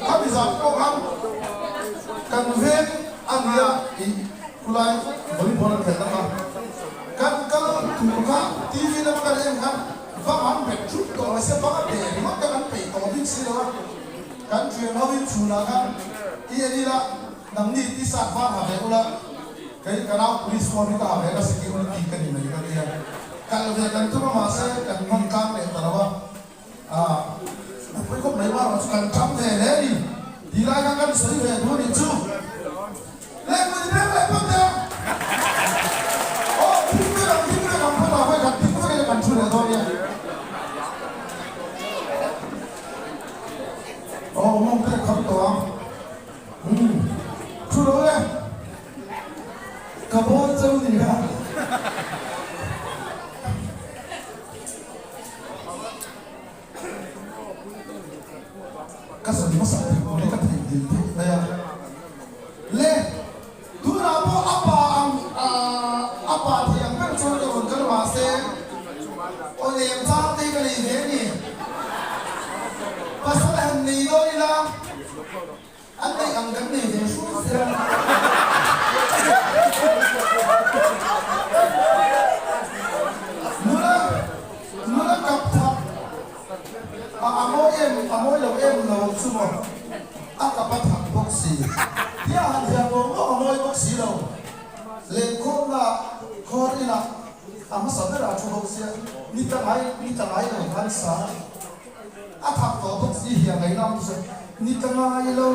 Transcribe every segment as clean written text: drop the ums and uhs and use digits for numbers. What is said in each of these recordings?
Khami zan pawh khan kan veng a nia i khulai volleyball an khelh tak a, kan kal tur kha TV lama kan en khan bang an bet thut tawh mai sia, bang a pe ringawt kha kan peih tawh bik si lo a, kan thian ho in chhunah khan i en ila nangni t-shirt var ha ve ula, kei ka nau police form hi ka ha ve ka security ka ni mai ka nia, kal ve kan tum a mahse kan hman tlang leh ta lo a. A pui khawp mai erawh chu kan ṭang ve hle a ni. Ti lai kha kan sawi ve duh a nih chu. Lehkhabu ti pek leh phawt teh ang. Aw, thing vek ang, thing vek ang phawt ah hawi khat thing vek in kan ṭhu leh dawn nia. Aw, mawng te kham tawh ang. Umm, ṭhu lo e. Ka bawl cheu ni kha. Ka sawi hmasa thei tur hi ka theih dil thut mai a. Le, tunah pawh a pa ang a pa thei ang ber chuan ka rawn kal mahse aw lem chang te hi ka nei ve a ni. Pasal han nei dawn ila an neih ang kan nei ve hru sia. Nula nula kap thak a a mawi em a mawi lo em lo chu maw a kap a thak bawk si tia han hian ngawng ngawng a mawi bawk si lo lenkhawmna khawr inah a hmasa berah thu bawk sia ni tla ngai ni tla ngai lo khan sa A thak tawh bawk si hian ngaih lam chu ni ka ngai lo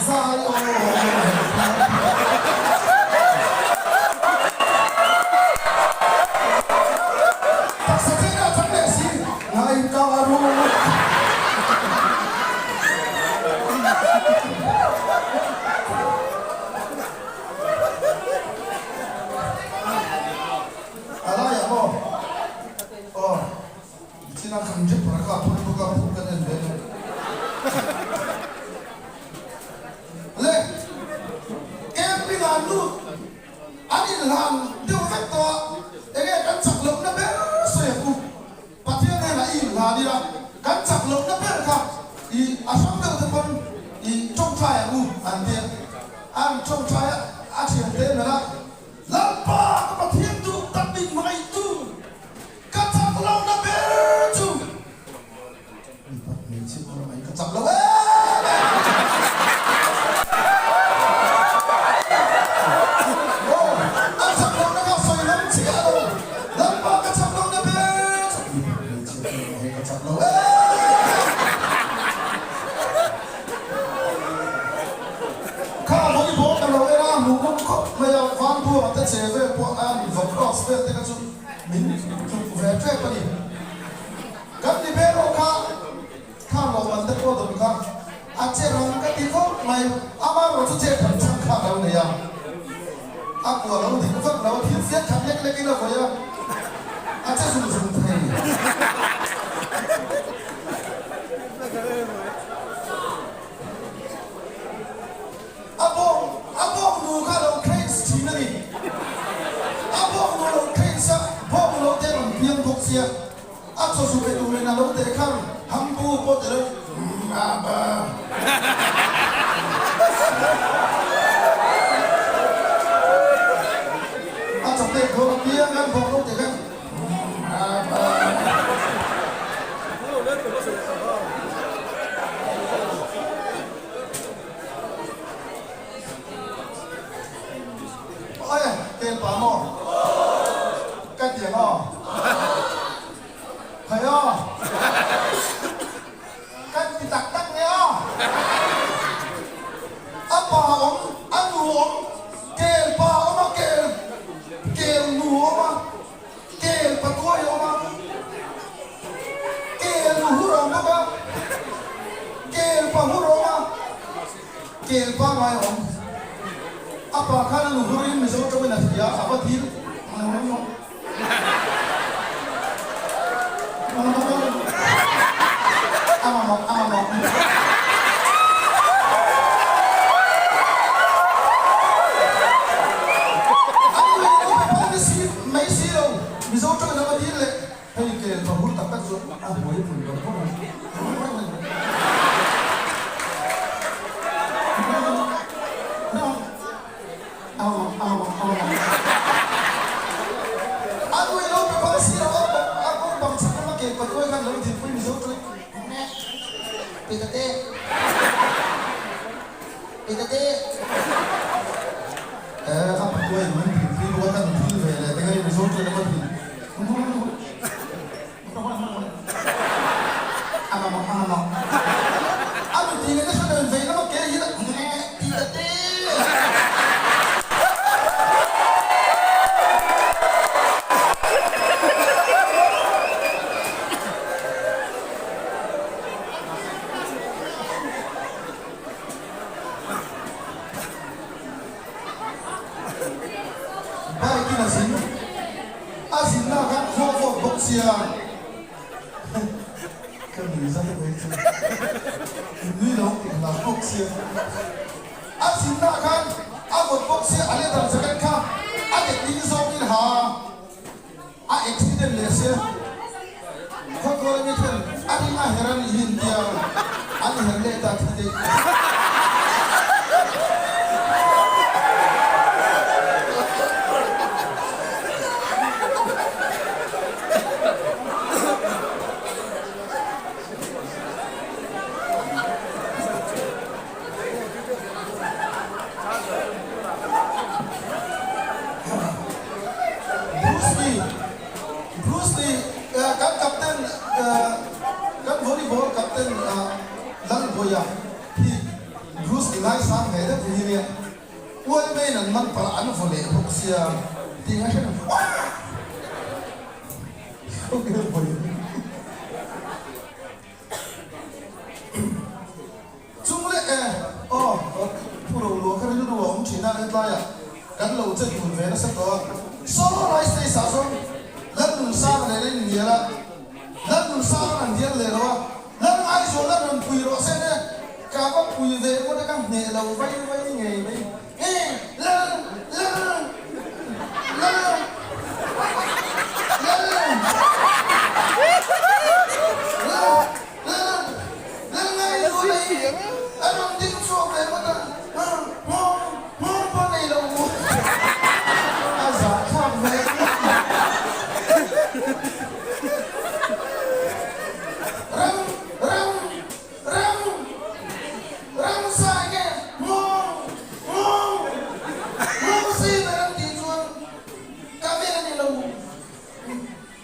zai aw Taksa theih ah chang leh si ngai ka ru. A laiah maw aw. Nichina kan drip a kha phur bawk a, phur kan en ve lo. Le, camping ah lut an inhlan deuh vek tawh a, enge kan chak lohna ber sawi ang u. Pathian hnenah i inhlan ila, kan chak lohna ber kha i a hrang deuh te pawn i tawngtai ang u an ti a. An tawngtai a, a thiante melh a, Lalpa ka Pathian duh tak min hmangaihtu, Ka chak lo na ber chu mipat hmeichhe pawh mai ka chak lo em em. Aw, a chak lo na kha sawi ngam chiah lo. Lalpa ka chak lo na ber chu mipat hmeichhe pawh mai ka chak lo em em. Kha volleyball ka lo en a, hmuh nawm khawp mai a, Vanbuanga te che vel pawh a ni va cross vel te kha chu. Min tluk ve tep a ni. Kan ni ber erawh kha kha lawm an te pawh dawn kha a che rang ka ti khawp mai. Ama erawh chu che tham chang kha a lo nei a, a kua lo dik vak lo a, thil fiat khat lek lek in a vawi a, a che zung zung thei. A bawng a bawng nu kha lo cranes thin a ni. A bawng nu lo cranes a, bawng lo te rawn piang bawk sia. A chaw zu pe turin a lo teh khan hambu pawh ti lo a ba. A chaw pek dawn a piang an bawng lo teh khan a ba. Oi, tel pa maw? Ka ti ang aw. Khai aw. Kan ti tak tak nge aw. A pa awm, a nu awm, kel pa awm a, kel kel nu awm a, kel patuai awm a, kel nu hur awm bawk a, kel pa hur awm a. Kel pangngai awm. A pa khan a nu hurin Mizo tawngin a hria a va dil A mamawh a mamawh. A nu in a pe phal ni si mai si lo Mizo tawngin a va dil leh hei kel pa hur tak tak chu a hmuai pui lo khawp ang. Ti ta teh. Eh, a pakuai in min thil pui bawk a, kan thil ve leh te nge Mizo ṭian emaw thil. A mamawh, a mamawh. A nutling in a hre lo in vei lama ke hian a ti ta teh. Bike in a zin a zinna khan khua vawt bawk sia ka nui zat a mai chu nui lo tih hla bawk sia a zinna khan a vawt bawk sia a leather jacket kha a let ding zawngin ha a accident leh sia khawtual ami then a ring a her a nih hi an tia an her leh ta thi daih. Bruce Lee Bruce Lee kan captain kan volleyball captain Lalbuaia hi Bruce Lee ngaisang ve deuh hi nia uai maiin an man palh an vaw leh bawk sia tih nga hre lo Chung leh e, aw, Pu Roluah kha rilru a awm thin a, hetlaiah kan lo che dun ve nasa tawh a. Saw lai stage ah chuan Lalnunsanga nen a inhnial a, Lalnunsanga'n an hnial leh lo a, Lalngaizual a rawn pui rawh se ne, ka va pui ve ngawt a, ka hneh lo vai vai ngei mai. E, Lal, Lal, Lal, Lal, Lal.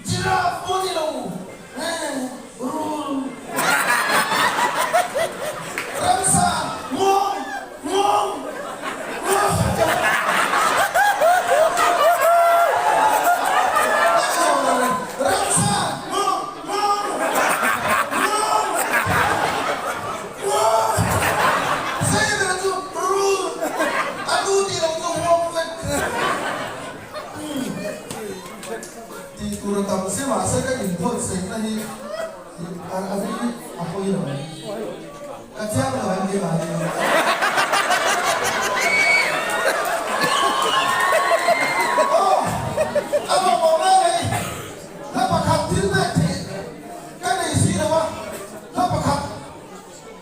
Giraffe pawh ni lo rul ramsa nghawng nghawng nghawng ramsa nghawng nghawng nghawng nghawng sei ber chu rul a lu tih lo chu nghawng vek. Tih tur a tam si mahse ka inphawn seihna hi a rei a pawi lo. Ka chiang lo em keimah hi. Aw, a lawmawm lai hei hla pakhat thil pek theih ka nei si lo a, hla pakhat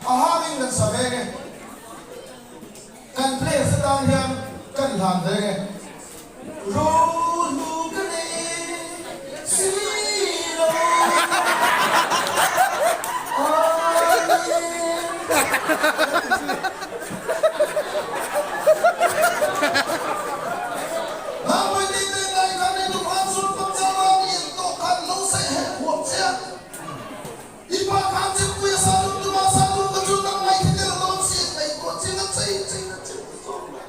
a hangin kan sa veng e. Kan place atan hian kan hlan veng e. Rohlu ka nei si lo I pa khan chempui a sa tum tum a, sa tum ka chu nang mai khi tel dawn si in ngaihtuah chiang a chei chei na cheu zawk mai.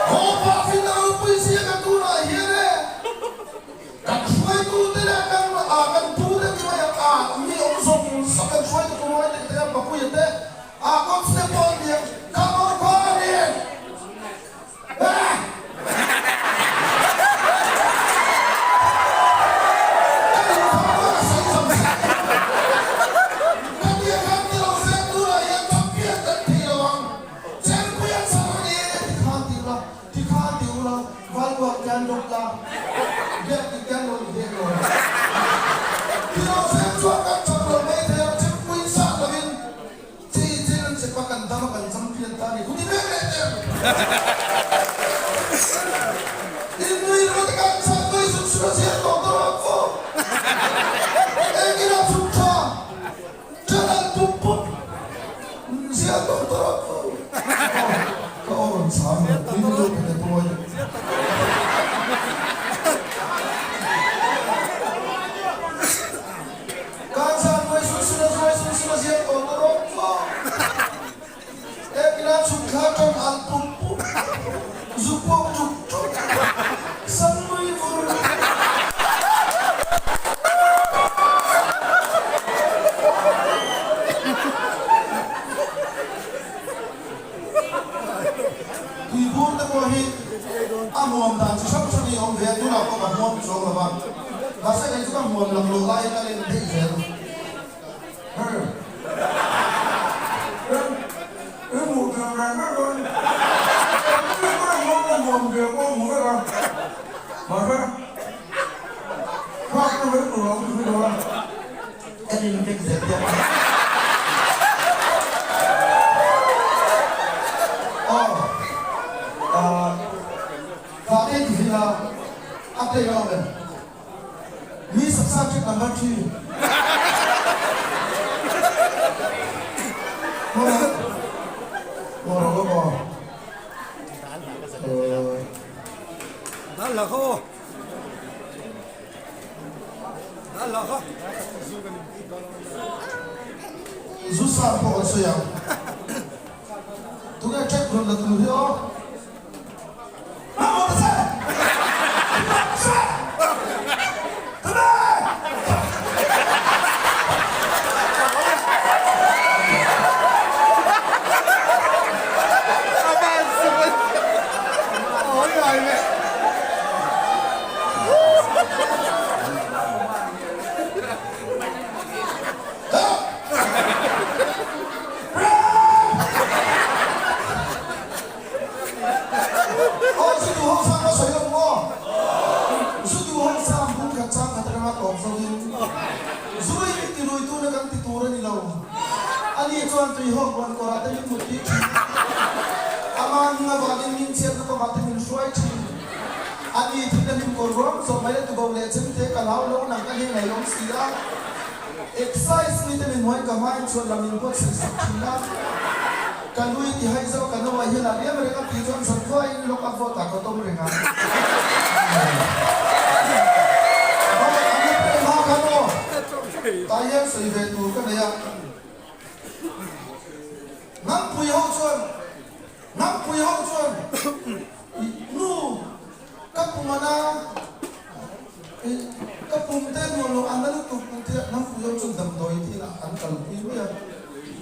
Haw pa fin a ropui zia ka tunah hian e, kan hruaitu te leh kan ah kan pu te ti mai ang ah mi awm zawng zawng kan hruaitu tur ruai te te Papuia te ah constable an ni ang ka awrkhawr a ni. Chi chin an chep a kan dam a kan champion ta ni khuti vek leh ter. In nui ru te kan chhan nui zut zut a zir tawh tawh ang fu. Engin a chhuk tha channel pup pup. ka hmuam laklawh laiin a len theih zel. Her. I hmuh theih ve vek dawn. Ka hmuh ka hmuam ve pawh hmu vek a. Mahse, thak na mai tur a awm si lo a. En in vek zel hian a. Aw. Ahh. Fate ti hi la a play a awm em? Mi subscription number thi. Maw rawh maw. Dal la kha aw. Dal la kha. Zu sar pawh kan sawi ang. Tunge check rawn la tur hi aw. Aw zu duh ho sang ka sawi lo maw? Zu duh ho sang bung khat chang khat atanga tawp zo in zu in min ti rui tuna kan ti tur a ni lo. Ani chuan tui hawk rawn kawrah te min mut tir thin a, ama hnung avangin min chhiatna kawngah te min hruai thin. Ani thil a hlim kawr ruam zawh mai a tubo leh chem te ka hlau lo nang ka hnenah i awm si a. Excise mite min hmuain ka hmain chhuat lam min buatsaih sak thin a, ka nui ti hai zo ka noah hian a riam reng a tih chuan zankhua in lawk a vote ah ka tawm reng a. Hma khan aw, tah hian sawi ve tur ka nei a. Nangpui ho chuan, nangpui ho chuan nu Ka pum a na, ih ka pum te nuam lo an na lutuk ang tia hnampuiho chuan damdawi te inah an kalpui mai a,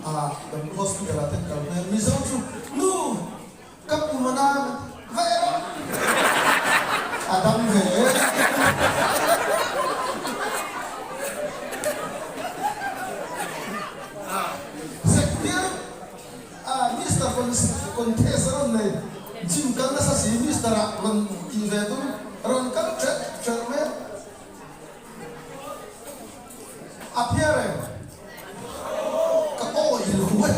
ah dam hospital ah te an kalpui a, Mizo chu nu ka pum a na va erawh a dam ve e. Sektir Ah Mister Contest a rawn nei, gym kal nasa si Mister ah rawn tih ve tum rawn kal ṭhelh ṭhelh mai a, a phiar em? Ka aw i lo e.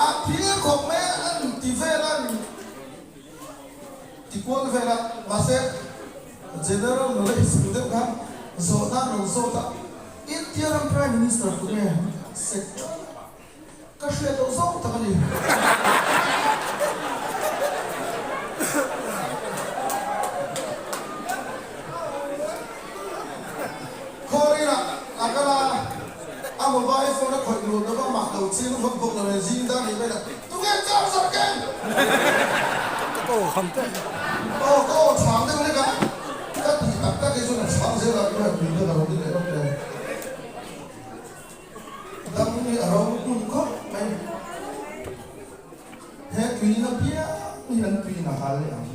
A phiar khawp mai a, an ti vel a, an ti kual vel a, mahse General knowledge ang deuh khan zawhna an rawn zawt a, India ram Prime Minister tu nge sector ka hriat loh zawng tak a ni. Khawrinah a kal a, a mobile phone a khawih lut lova mah lo chiang vak bawk lo e, zing dar nih velah tu nge charger keng? Aw ka aw chhang deuh hlek a. Ka tih tak tak hi chuan a chhang zel a, ka tui te ka lo ti leh lawk lo. Dam hi a ro hmun khawp mai. He tui na piang hi an tui in a hal leh ang.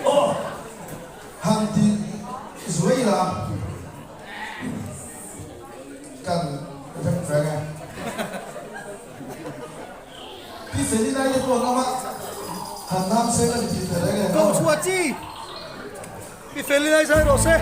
Aw! Han ti zuai la. Kan rem veng e. Pi Felina te pawh an awm a, han nam se ka ni tih theih reng em Ko chhuah chi! Pi Felina i zai rawh se!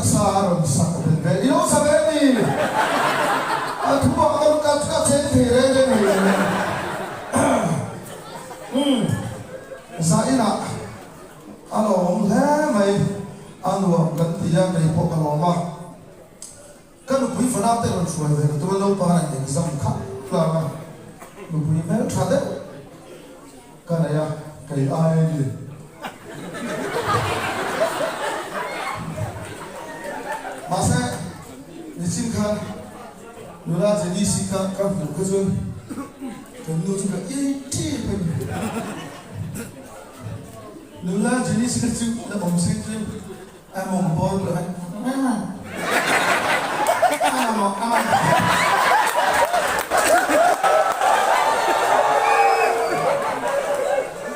sa a rawn sak belh ve. I lo sa ve ni? A thu ah ka ka ka cheng thei reng reng hei le. Umm zainah a lawmawm hle mai, a nuam kan ti a, kei pawh ka lawm a. Ka nupui fanau te rawn hruai ve ka tum a, naupang an exam khat tlang a, nupui hmel tha deuh ka nei a, kei ai a ni. Mahse, nichin khan nula Jenny-si kha ka hmuh kha chuan kan nu chu ka iai tep a ni. Nula Jenny-si kha chu la awm seng tlem. A mawng bawl tawh e.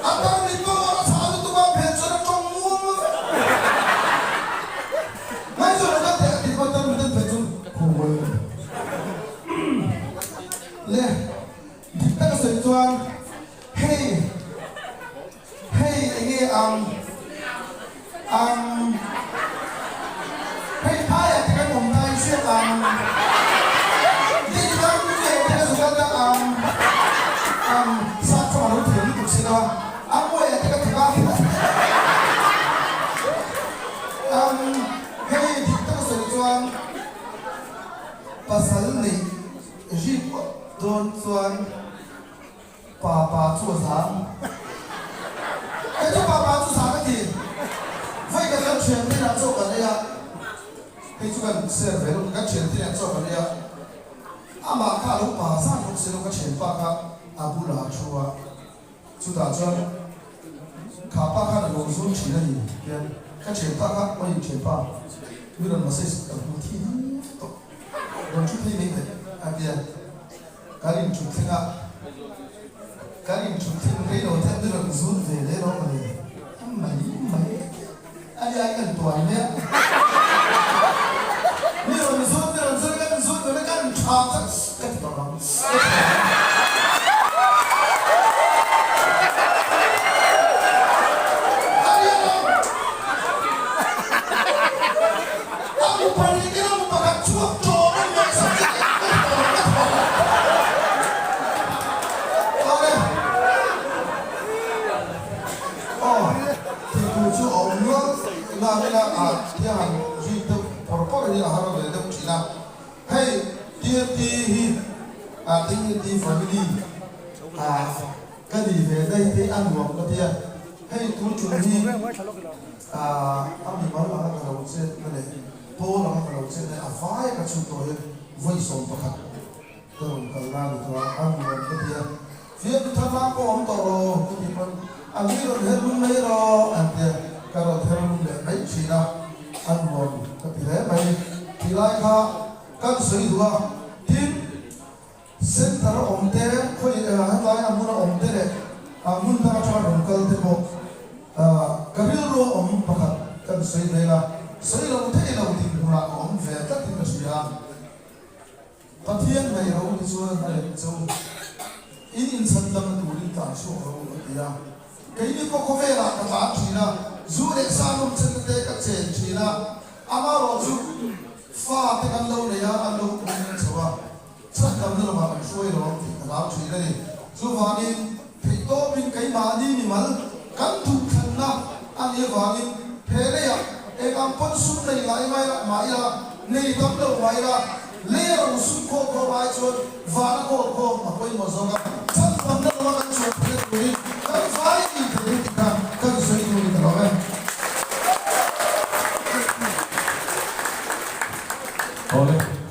A tar mit pawh a chhah lutuk a, phen chuan a tawng muang muang vek. Mai chuan a kal teh a tih pawh tar mit an phen chuan khaw le dik tak a sawi chuan hei Hei enge ang ang Hei phaiah te kan awm lai hriat ang Ding lam leh te ka zuk a ang ang Sap chu a lo thiam lutuk si lo a A muaiah te ka thawk a Ang hei dik tak a sawi chuan Pasal neih rik dawn chuan Pa pa chu a zang. Kei chu pa pa chu zang a ti. Vawi ka kan thian te inah chaw kan ei a, hei chu kan share ve lawk, kan thian te inah chaw kan ei a, amah kha a lo pa zan bawk si lo, ka thianpa kha a bulah a thu a, chutah chuan kha pa khan a lo zun thin a ni hian ka thianpa kha awi thianpa mi rawn message ka hmu thi tawh, rawn thu phei mai mai a tia. Kan inthut thleng a, kan inthut thleng rei lo te an rawn zut ve leh lo mawle, a mai mai a nia kan tuai mai a, mi rawn zut mi rawn zut kan zut ve mai kan tha tak ka ti tawh ang ka ti tawh ang. A nia lo, a mipa nih khin a mipa khat chhuak tawng in ngaihsak chu ka ti tawh ang ka ti tawh ang. Awle aw tih tur chu a awm nual nang ila a thiang han rik deuh pawr pawr hi a har ve deuh thin a, hei TNT hi a TNT family a ka ni ve daih te a nuam ka tia, hei tun tum hi a mimal anga ka lo chetna leh pawl anga ka lo chetna a vai ka chhun tawh hian vawi 11 Ka rawn kal na ni tawh a, a nuam ka ti a, fiamtu thar lam pawh awm tawh lo ka tih pawn a nui rawn her lum mai rawh an ti a, ka rawn her lum leh mai thin a, a nuam ka ti hle mai. Tih lai kha kan sawi duh a, tin center a awm te, khawi hetlai a hmun a awm te leh a hmun dang atanga rawn kal te pawh ka rilru a awm pakhat kan sawi vel a, sawi lo thei lo dinhmunah ka awm ve tlatin ka hria a. Pathian hnaih ro ni chuan a lem cho. In inchhan dang turin tlan chhuak ro a ti a. Keini pawh khawvelah ka tlan thin a, zu leh sa nawm chenna te ka chen thin a, amarawh chu fa te kan lo nei a, an lo pum chho a, chhan damna lamah kan hruai lo ang tih ka hlau thin a ni. Chuvangin theihtawpin keimahni mimal kan duhthlanna a nih avangin he leiah eng ang pawn sum nei lai mai mah ila, nei tam lo mah ila, Lei a rawn sum khawm khawm ai chuan van a khawl khawm a pawimawh zawk a, chhan tamna lama kan chhuah theihna turin kan vai in thei hi tih kha kan sawi tur in a lo e. Awle.